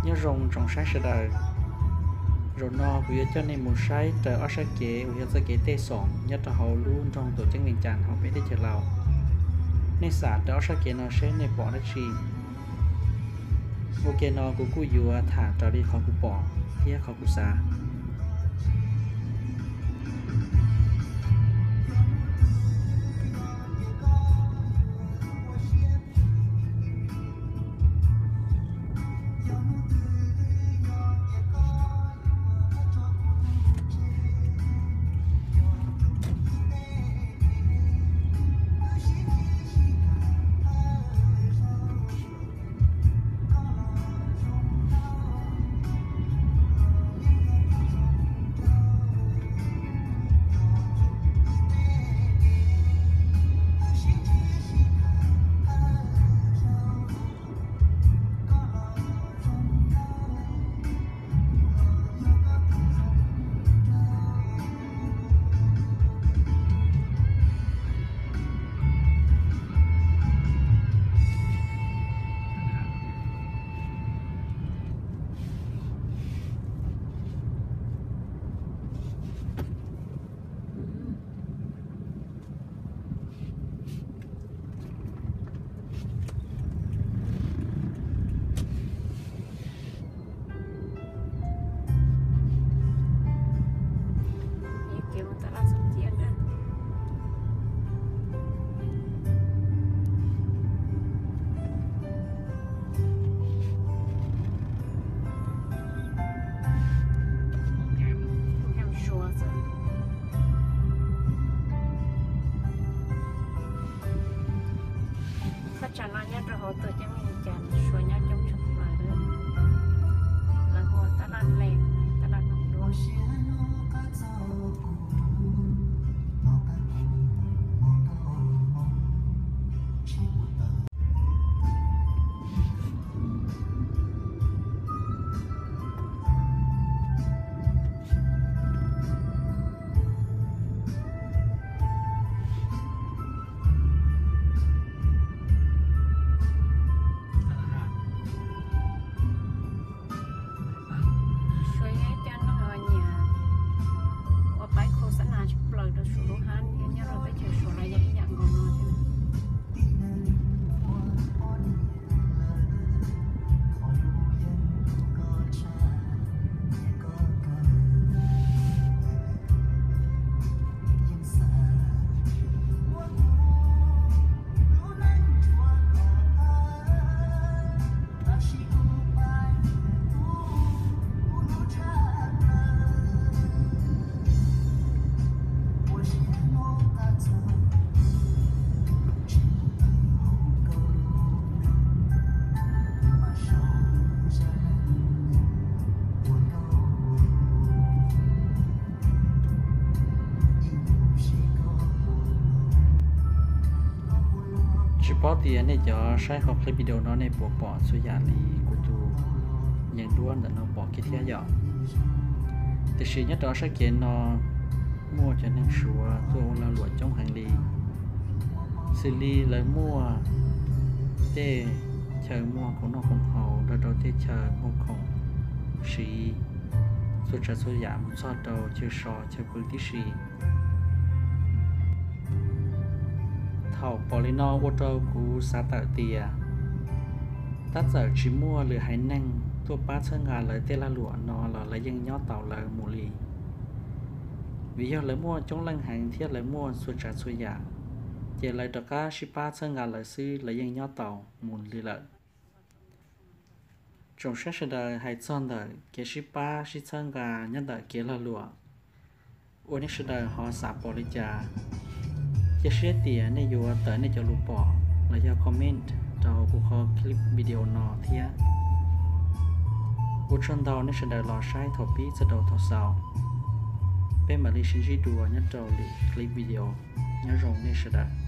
Nyob zoo tsoom saib sawv daws, zaum no kuv yuav coj nej mus saib raws ob sab kev uas yog txoj kev tej xoom nyob rau hauv lub nroog Tuam Ceeb Vees Cas hauv peb teb chaws Laus. Nej xam raws ob sab kev no seb nej pom dab tsi. Ua ke no kuv kuj yuav tham raws li qhov kuv pom thiab qhov kuv xav. Thaj tsam no nyob rau hauv Tuam Ceeb Vees Cas, Suav nyob coob tshaj plaws li. Lawv hu ua Taj Laj Lake, Taj Laj Noo Dua. Suav yog ib cov neeg uas nyiam ua paib khos xab nas tshaj plaws rau Suav lub hab thiab, nyob rau teb chaws Suav los yog ib yam nkaus no thiab. Tsis paub tias nej cov saib qhov clip video no nej puas pom txhua yam li kuv tus yees duab ntawm no pom kiag thiab yom. Tiam sis nyob rau sab kev no muaj cov neeg Suav tuaj ua lag luam coob heev li, xws li lawv muaj tej chaw muag khoom noj khoom haus, nrog rau tej chaw muag khoom siv txhua tsav txhua yam mus txog rau chaw so chaw pw tib si. Thaum pom li no ua rau kuv xav tawm tias tab txawm tsis muaj lwm haiv neeg tuaj pab txhawb nqa lawv tej lag luam no los lawv yeej nyob tau lawv mus li. Vim yog lawv muaj coob leej heev thiab lawv muaj txhua tsav txhua yam, ces lawv rov qab sib pab txhawb nqa lawv xwb lawv yeej nyob tau mus li lawm. Tsoom saib sawv daws, hais txog ntawm kev sib pab sib txhawb nqa nyob ntawm kev lag luam uas nej sawv daws ho xav pom li cas, cia siab tias nej yuav tawm nej cov lus pom los yog comment rau kuv qhov clip video no thiab. Ua tsaug ntau nej sawv daws los saib thaum pib txog rau thaum xaus. Peb mam li sib ntsib dua nyob rau lwm clip video. Nyob zoo nej sawv daws.